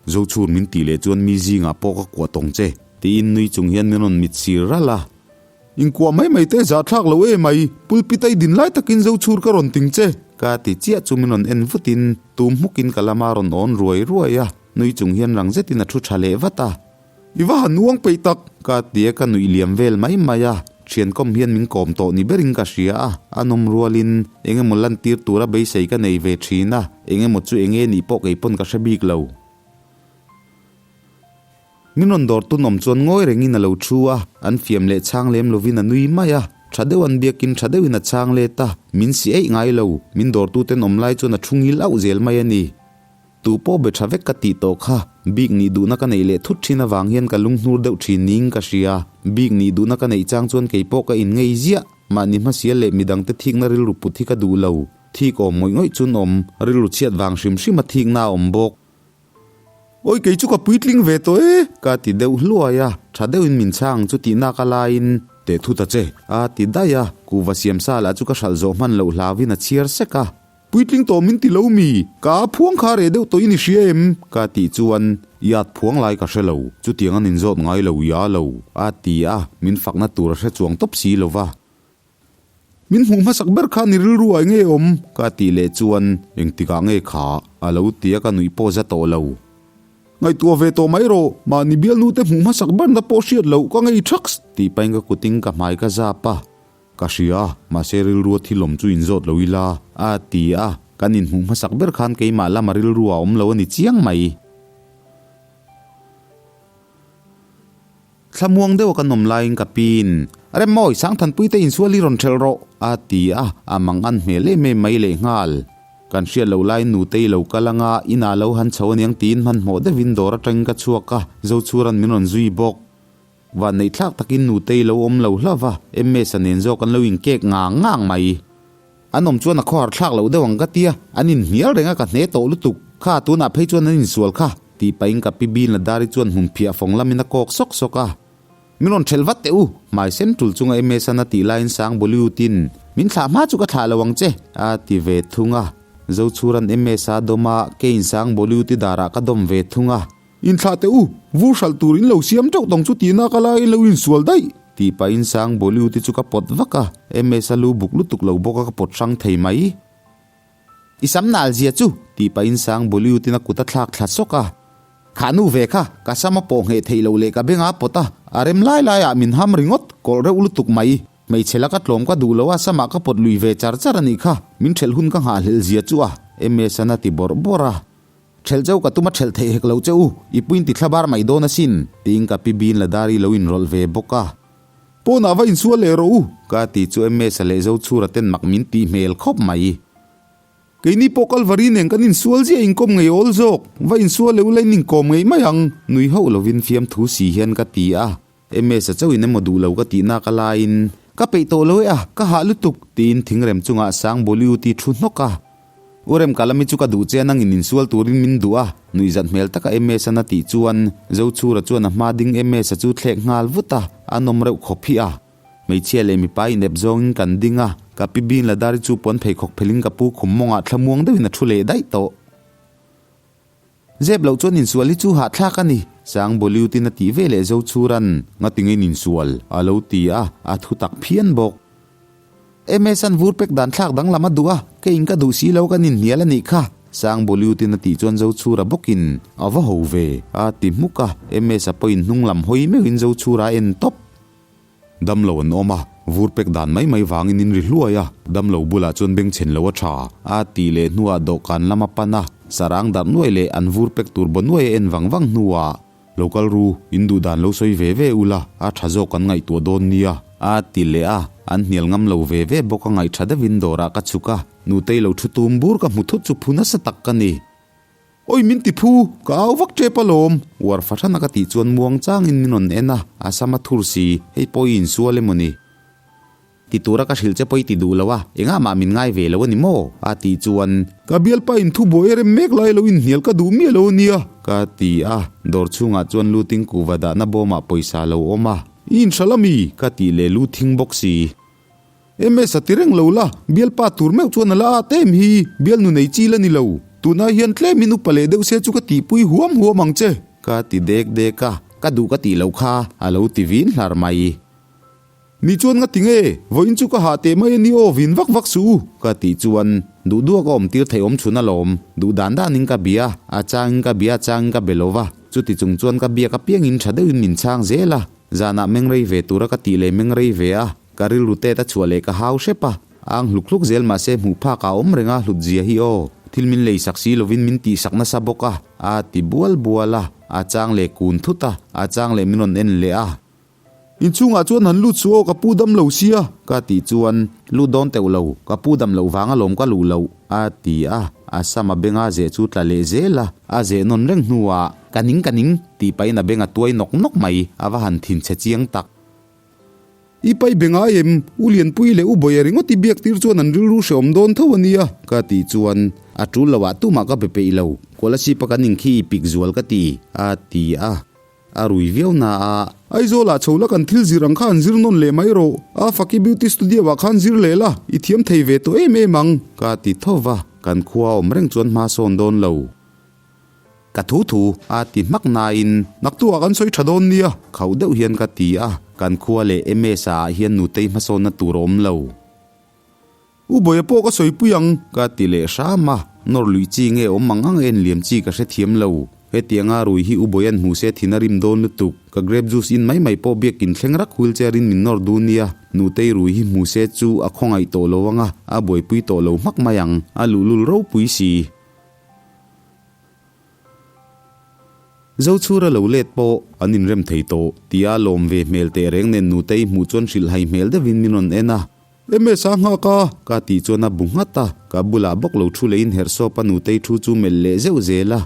Speaker 2: Zochhur min tih leh chuan mi zingah pawh ka kuah tawng che.
Speaker 1: Tiin nui chung hian min rawn mit sir ralh a.
Speaker 2: Inkuah mai mai te zahthlak lo e mai, pulpit a i din lai takin Zochhur ka rawn ting che.
Speaker 1: Ka ti chiah chu min rawn en vutin tum hmukin ka lama rawn awn ruai ruai a, nui chung hian rang zetin a thu tha leh vat a.
Speaker 2: I va han uang peih tak!
Speaker 1: Ka ti a, ka nuih liam vel mai mai a, thian kawm hian min kawm tawh ni berin ka hria a, a nawm rualin eng emaw lantir tura beisei ka nei ve thin a, eng emaw chu eng nge nih pawh kei pawn ka hre bik lo. Min rawn dawr tun awm chuan ngawi rengin a lo thu a, an fiam leh chhang lem lovin a nui mai a, tha deuh an biakin tha deuhin a chhang let a, min si eih ngai lo, min dawrtuten awm lai chuan a thu ngil auh zel mai a ni. Tu pawh be tha vek ka tih tawh kha, bik nih duhna ka neih leh thut thin avang hian ka lunghnur deuh thin niin ka hria. Bik nih duhna ka neih chang chuan kei pawh ka in ngei ziah. Mahni hmasial leh midangte thikna rilru put hi ka duh lo. Thik awm ngawih ngawih chun awm, rilru chhiat vang hrim hrim a thikna a awm bawk.
Speaker 2: Awi kei chu ka puitling ve tawh e!
Speaker 1: Ka ti deuh hluai a, tha deuhin min chhang chu tihna ka laiin.
Speaker 2: Teh thut a che!
Speaker 1: A ti daih a, kuhva siam sa lah chu ka hralh zawh hman loh hlauhin a chhiar sek a.
Speaker 2: Puitling tawh min ti lo mi? Ka a phuang kha reh deuh tawhin i hria em?
Speaker 1: Ka tih chuan, I at phuang lai ka hre lo, chutiang an inzawt ngai lo, i a lo, a ti a, min fakna tur a hre chuang tawp si lo va.
Speaker 2: Min hmuh hmasak ber khan i rilru ah enge awm?
Speaker 1: Ka tih leh chuan, Engtikah nge kha? A lo ti a, ka nuih pawh za tawh lo.
Speaker 2: Ngaihtuah ve tawh mai rawh, mahni bialnu te hmuh hmasak berna pawh hriat loh ka ngei thaks.
Speaker 1: Tih pahin ka kutin ka hmai ka zap a. Ka hria, mahse rilrua thil awm chu inzawt lo ila, a ti a, kan inhmuh hmasak ber khan keimah lama rilrua awm lo a ni chiang mai. Thlamuang deuha kan awm laiin ka piin, Remmawi, Sangthanpui te insual hi rawn ṭhelh rawh, a ti a, a mang an hmel em em mai lehnghal. Kan hriat loh laiin nutei lo kal anga inah lo han chho aniang tiin hmanhmawh deuhin dawr atangin ka chhuak a, Zochhuran min rawn zui bawk. Vanneihthlak takin nutei lo awm lo hlauh va, MS-a nen zawk an lo inkek ngang ngang mai. An awm chuan a khawhar thlak loh deuh ang ka tia, an inhnial reng a ka hne tawh lutuk. Kha tunah phei chuan an insual kha, tih pahin ka pi Bin Ladari chuan hmun phiah fawng lamin a kawk sawk sawk a. Min rawn ṭhelh vat teh u, hmai sen ṭul chunga MS-an a tih laiin Sang Bollywood-in, Min thlah hma chu ka thlah lo ang che, a ti ve thung a. Zochhuran MS-a dawm a, keiin Sang Bollywood-i darah ka dawm ve thung a.
Speaker 2: Inthlah teh u, vur hralh tur in lo siam teuh tawng chu tihna ka laiin lo insual daih.
Speaker 1: Tih pahin sang Bollywood-i chu ka pawt vak a, MS a lu buk lutuk lo bawk a ka pawt hrang thei mai. I sam nal zia chu! Tih pahin sang Bollywood-in a kut a thlak thla sawk a. Kha nu ve kha, ka sam a pawh ngheh theih loh leh ka beng a pawt a, a rem lai laiah min ham ringawt, kawlh reuh lutuk mai. Hmeichhe laka tlawm ka duh lo a, samah ka pawt lui ve char char a nih kha, min ṭhelh hun ka nghahhlelh zia chu a, MS-an a ti bawrh bawrh a. Ṭhelh cheu ka tum a ṭhelh theih hek lo che u, i puin ti thlabar mai dawn asin, tiin ka pi Bin Ladari lo inrawlh ve bawk a.
Speaker 2: Pawnah va insual leh rawh u,
Speaker 1: ka ti chu MS-a leh Zochhura ten mak min tih hmel khawp mai.
Speaker 2: Keini pawh Kalvari nen kan insual ziah inkawm ngei awl zawk, va insual leh ula in inkawm ngei mai ang.
Speaker 1: Nui hauh lovin fiamthu si hian ka ti a, MS-a chauhin emaw duh lo ka tihna ka laiin, Ka peih tawh lo e a, ka hah lutuk, tiin thingrem chungah sang Bollywood-i thu hnawk a. U Remkalami chu ka duh che a nangin insual turin min duh a, nuihzat hmel taka MS-an a tih chuan Zochhura chuan a hma ding MS-a chu thlek nghal vut a, a nawm reuh khawp hi a. Hmeichhia leh mipa inep zawngin kan ding a, ka pi Bin Ladari chu puan pheikhawk phelhin ka pu khum mawngah thlamuang deuhin a thu leh daih tawh. Zep loh chuan insual hi chu hahthlak a ni, Sang Bollywood-in a tih ve leh Zochhuran ngatingein insual a lo ti a, a thu tak phian bawk. MS-an vur pek dan thlak danglam a duh a, keiin ka duh si lo kan inhnial a nih kha, Sang Bollywood-in a tih chuan Zochhura bawkin a va ho ve a ti hmuk a, MS-a pawhin hnung lam hawi meuhin Zochhura a en tawp.
Speaker 2: Damlo an awm a, vur pek dan mai mai vangin in ri hluai a, damlo bulah chuan bengchhen lo a tha a tih leh hnuah dawhkan lam a pan a, sarang darh nuai leh an vur pek tur baw nuai a en vang vang hnuah, Lo kal ru, in duh dan lo sawi ve ve ula, a tha zawk kan ngaihtuah dawn nia,
Speaker 1: a ti leh a, an hnial ngam lo ve ve bawk a ngaih tha deuhin dawrah ka chhuk a, nutei lo thu tum bur ka hmu thut chu phu nasa tak ka ni.
Speaker 2: Oi min ti phu, ka au vak tep alawm.
Speaker 1: Uar fahrana ka tih chuan muang changin min rawn en a, a sam a thur si, hei pawh i insual emaw ni? Ti tura ka hrilh che pawh i ti duh lo a, engah mah min ngai ve lo a ni maw? A tih chuan.
Speaker 2: Ka bialpa in thu buai rem mek lai lo inhnial ka duh miah lo a nia.
Speaker 1: Ka ti a, dawr chhungah chuan luting kuhva dahna bawmah pawisa a lo awm a.
Speaker 2: I inhralh a mi?
Speaker 1: Ka tih leh lu thing bawk si.
Speaker 2: MS a ti reng lo la, bialpa tur meuh chuan a la at em hi, bialnu nei chi la ni lo. Tunah hian tlemin upa leh deuh se chu ka tihpui huam huam ang che.
Speaker 1: Ka ti dek dek a, ka duh ka tih loh kha a lo ti vin hlar mai.
Speaker 2: Ni chuan nga ti nge, vawiin chu ka hah teh mai a ni aw vin vak vak suh u.
Speaker 1: Ka tih chuan duh duak a awm tir thei awm chhun alawm, duh dan danin ka bia, a changin ka bia a changin ka be lo va, chuti chung chuan ka biak apiangin tha deuhin min chhang zel a, zanah mengrei ve tura ka tih leh mengrei ve a. Ka rilru tet a chhuah leh ka hau hrep a, a ang hluk hluk zel mahse hmuh phak a awm reng a hlut zia hi aw. Thil min lei sak si lovin min tih sak nasa bawk a, a ti bual bual a, a chang leh kun thut a, a chang leh min rawn en leh a.
Speaker 2: Inchhungah chuan han lut suh aw ka pu dam lo sia.
Speaker 1: Ka tih chuan, lut dawn teuh lo, ka pu dam loh vang alawm ka luh loh, a ti a, a sam a benga zeh chu tla leh zel a, a zeh nawn reng hnuah, ka ning ka ning, tih pahin a beng a tuai nawk nawk mai, a va han thinchhe chiang tak.
Speaker 2: I pai be ngai em? U Lianpui leh U Bawia ringawt i biak tir chuan an rilru hrehawm dawn tho a nia.
Speaker 1: Ka tih chuan, A tul lo ah tumah ka be peih lo, Kolasib a kan inkhi i pik zual ka ti, a ti a. A rui viau na a.
Speaker 2: Aizawl ah chho la kan thil zir ang kha an zir nawn leh mai rawh. A Faki Beauty Studio ah khan zir leh la, i thiam thei ve tawh em em ang.
Speaker 1: Ka ti tho va. Kan khua awm reng chuan hma sawn dawn lo. Ka thu thu a ti hmak nain naktuah kan sawi tha dawn nia khauh deuh hian ka ti a, kan khua leh MS-a ah hian nutei hmasawnna tur a awm lo. U Bawia pawh ka sawipui ang ka ti leh hram a, nawr luih chi nge awm ang ang en liam chi ka hrethiam lo. Hetianga rui hi U Bawia'n hmu se thin a rim dawn lutuk, ka grape juice in mai mai pawh biakin thleng rak wheelchair in min nawr dun nia, nutei rui hi hmu se chu a khawngaih tawh lo ang a, a buaipui tawh lo hmak mai ang, a luhlul ropui si. Zochhura lo let pawh an inrem thei tawh tia lawm ve hmel teh reng nen nutei hmuh chuan hrilhhai hmel deuhin min rawn en a. MS a nghak a, ka tih chuan a bu nghat a, ka bulah bawk lo thu leh inherh sawp a nutei thu chu melh leh zeuh zel a.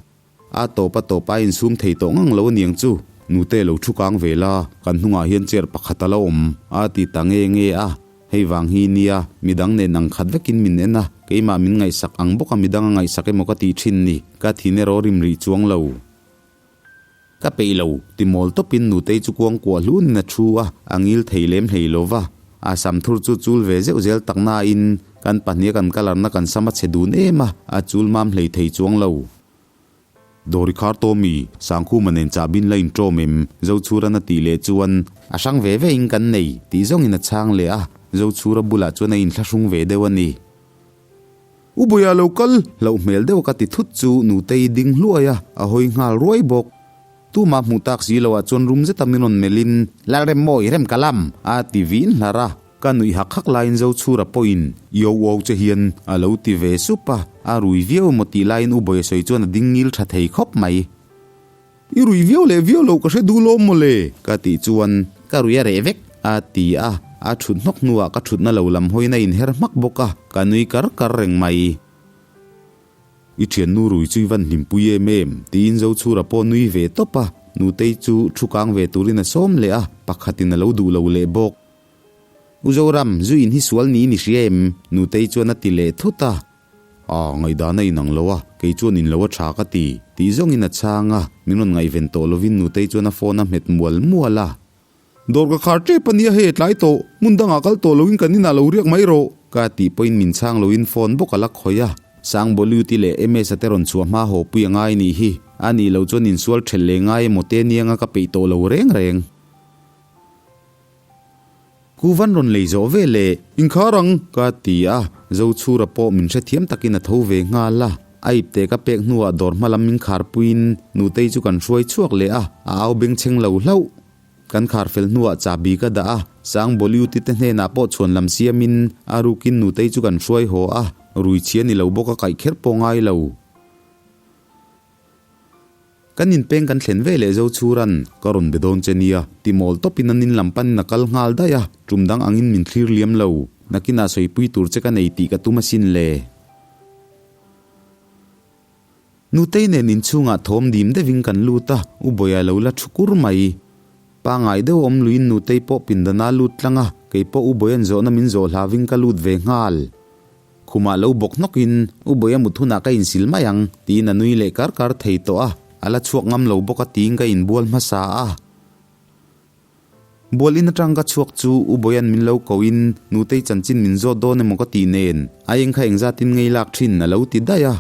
Speaker 1: A tawp a tawp a insum thei tawh ngang lo aniang chu. Nute lo thu kang ve la, kan hnungah hian chair pakhat a la awm, a ti ta nge nge a. Hei vang hi nia, midang nen ang khat vekin min en a, keimah min ngaihsak ang bawka midang a ngaihsak emaw ka tih thin ni, ka thin erawh rim rih chuang lo. Ka peih lo, ti mawl tawpin nutei chu kuang kuah hlunin a thu a, a ngil thei lem hlei lo va. A sam thur chu chul ve zeuh zel tak nain, kan pahniha kan kalarna kan sam a chhe dun em a, a chul mam hlei thei chuang lo. Dawri khar Tommy, Sangkhuma nen chahbin la inṭawm em? Zochhura'n a tih leh chuan, A hrang ve ve in kan nei, tih zawngin a chhang leh a, Zochhura bulah chuan a inthlahrung ve deuh a ni. U Bawia lo kal, hlauh hmel deuh ka ti thut chu Nutei ding hluai a, a hawi nghal ruai bawk. Tumah hmuh tak si loah chuan rum zeta min rawn melhin, Lalremmawi, rem ka lam! a ti vin hlar a. Ka nuih hak hak laiin Zochhura pawhin, Yo uau che hian, a lo ti ve sup a. A rui viau emaw tih laiin U Bawia sawi chuan a ding ngil tha thei khawp mai. I rui viau leh viau loh ka hre duh lawm maw le? ka tih chuan, Ka rui a reh vek, a ti a. A thut hnawk hnuah ka thutna lo lam hawiin a inher hmak bawk a, ka nui kar kar reng mai. I thiannu rui chu i van hlimpui em em, tiin Zochhura pawh nui ve tawp a, Nutei chu thu kang ve turin a sawm leh a, pakhatin a lo duh lo leh bawk. U Zoram, zu in hi sual niin i hria em? Nutei chuan a ti leh thut a. Aw, ngaihdan a inang lo a, kei chuan in lo a tha ka ti, tih zawngin a chhang a, min rawn ngaihven tawh lovin Nutei chuan a phone a hmet mual mual a. Dawr ka khar tep a nia hei a tlai tawh, hmun dangah kal tawh loin kan inah lo riak mai rawh, ka tih pawhin min chhang loin phone bawk a la khawih a. Sangbolute leh MS-a te rawn chhuah hma haw pui a ngai nih hi, a nih loh chuan insual thelh leh ngai emaw te nianga ka peih tawh lo reng reng. Ku van rawn lei zawh ve le, inkhar ang, ka ti a, Zochhura pawh min hrethiam takin a tho ve nghal a. A ipte ka pek hnuah dawr hma lam min kharpuiin Nutei chu kan hruai chhuak leh a, a au bengchheng lo hlauh. Kan khar fel hnuah chahbi ka dah a, Sangbawliuti te hnenah pawh chhuan lam siamin a rukin Nutei chu kan hruai haw a, rui chhia ni lo bawk a kaih kher pawh ngai lo. Kan inpeng kan thlen ve leh Zochhuran, Ka rawn be dawn che nia, ti mawl tawpin an in lam panin a kal nghal daih a, tum dang angin min thlir liam lo, nakinah sawipui tur che ka nei tih ka tum asin le. Nutei nen inchhungah thawm dim deuhin kan lut a, U Bawia lo la thu kur mai. Pangai deuh awm luiin Nutei pawh pindana lut tlang a, kei pawh U Bawia'n zawhna min zawh hlauhin ka lut ve nghal. Khumah lo bawk hnawkin, U Bawia mut hunah ka insil mai ang, tiin a nui leh kar kar thei tawh a, a la chhuak ngam lo bawk a tiin ka inbual hmasa a. Bual in atang ka chhuak chu U Bawia'n min lo ko in Nutei chanchin min zawt dawn emaw ka tih nen a eng kha engzat in ngei lak thin a lo ti daih a.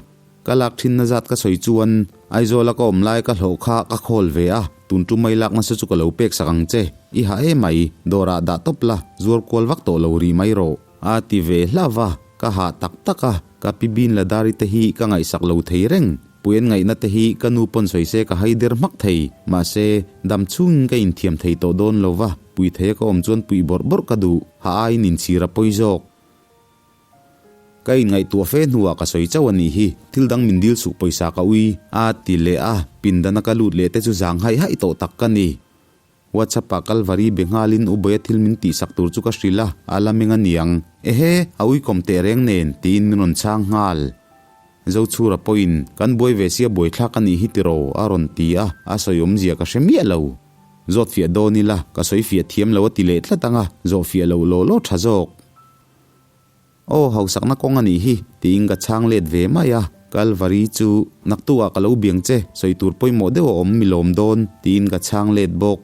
Speaker 1: Ka lak thin na zat ka sawi chuan Aizawl a ka awm lai ka hlawh kha ka khawl ve a, tun tum mai lak nasa chu ka lo pek sak ang che, i hah emai, dawr ah dah tawp la, zuar kual vak tawh lo rih mai rawh a ti ve hlauh a, ka hah tak tak a, ka pi bin la dari te hi ka ngaihsak lo thei reng. Puian ngaihna te hi ka nu pawn sawi se ka hai der hmak thei, mahse, dam chungin ka inthiam thei tawh dawn lo va, pui theia ka awm chuan puih bawrh bawrh ka duh, ha aiin inchhir a pawi zawk. Ka inngaihtuah fe hnuah ka sawi chauh a nih hi, thil dang min dil suh pawisa ka ui, a ti leh a, pindana ka lut leh te chu zang haih haih tawh tak ka ni. WhatsApp ah Kalvari be nghalin U Bawia thil min tihsak tur chu ka hrilh a, a la meng a niang. Ehe, a uikawm teh reng nen, tiin min rawn chhang nghal. Zochhura pawhin, Kan buai ve sia buaithlak a nih hi tiraw? a rawn ti a, a sawi awmzia ka hre miah lo. Zawt fiah dawn ila, ka sawi fiah thiam lo a ti leh tlat ang a, zawh fiah loh law law tha zawk. Aw, hausakna kawng a nih hi, tiin ka chhang let ve mai a. Kalvari chu, Naktuah ka lo biang che, sawi tur pawimawh deuh a awm mi lawm dawn, tiin ka chhang let bawk.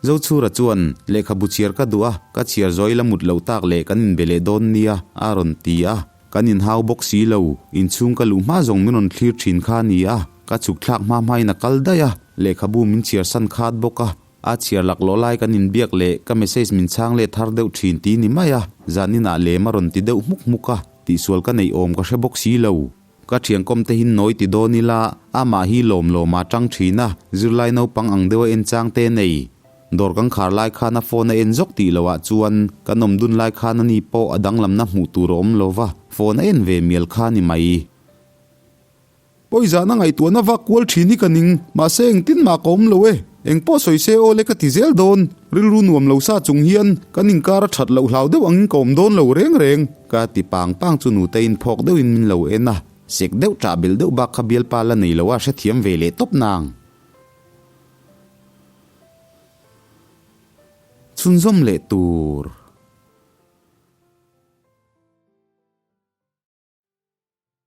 Speaker 1: Zochhura chuan, Lehkhabu chhiar ka duh a, ka chhiar zawi la mut loh tak leh kan inbe leh dawn nia, a rawn ti a. Kan inhau bawk si lo, inchhung ka luh hma zawng min rawn thlir thin kha a ni a, ka chhuk thlak hma hmain a kal daih a, lehkhabu min chhiar san khat bawk a, a chhiar laklawh lai kan inbiak leh ka message min chhang let thar deuh thin ti ni mai a, zaninah lem a rawn ti deuh hmuk hmuk a, tihsual ka neih awm ka hre bawk si lo. Ka thiangkawm te hin nawi ti dawn ila, amah hi lawm lawm a tang thin a, zirlai naupang ang deuh a en chang te nei. Dawr kan khar lai khan a phone a en zawk tih loh ah chuan kan awm dun lai khan ani pawh a danglamna hmuh tur a awm lo va, phone a en ve mial kha ni mai.
Speaker 2: Pawizahna ngaihtuahna vak kual thin hi ka ning, mahse engtin mah ka awm lo e. Engpawh sawi se aw le ka ti zel dawn, rilru nuam lo sa chung hian kan inkar a that loh hlau deuh angin ka awm dawn lo reng reng.
Speaker 1: Ka ti pang pang chu nuteiin phawk deuhin min lo en a, sek deuh ṭah belh deuh bak kha bialpa la nei lo a hrethiam ve leh tawp nang. Chhunzawm leh tur.